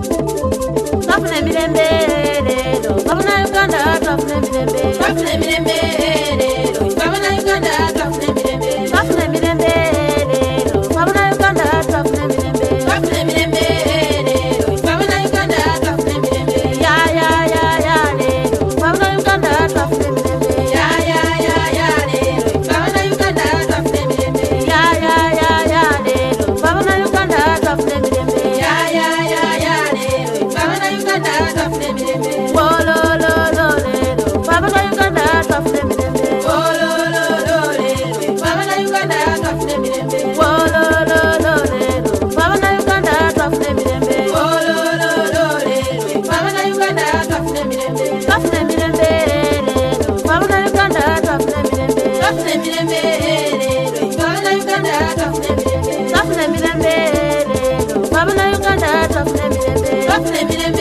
Twafuna emirembe leero, twafuna Uganda, twafuna emirembe. Twafuna emirembe leero, twafuna Uganda, twafuna emirembe. Twafuna emirembe leero, twafuna Uganda, twafuna emirembe. Twafuna emirembe leero, twafuna Uganda, twafuna emirembe. Ya ya ya ya leero, twafuna Uganda, twafuna emirembe. Ya ya ya ya leero, twafuna Uganda, twafuna emirembe. Ya ya ya ya leero, twafuna Uganda, twafuna emirembe. Ya ya ya ya leero, twafuna Uganda, twafuna emirembe. Wolololo leero, twafuna Uganda, twafuna emirembe. Olololo leero, twafuna Uganda, twafuna emirembe. Wolololo leero, twafuna Uganda, twafuna emirembe. Olololo leero, twafuna Uganda, twafuna emirembe. Twafuna emirembe leero, twafuna Uganda, twafuna emirembe. Twafuna emirembe leero, twafuna Uganda, twafuna emirembe. Twafuna emirembe leero, twafuna Uganda, twafuna emirembe. Twafuna emirembe.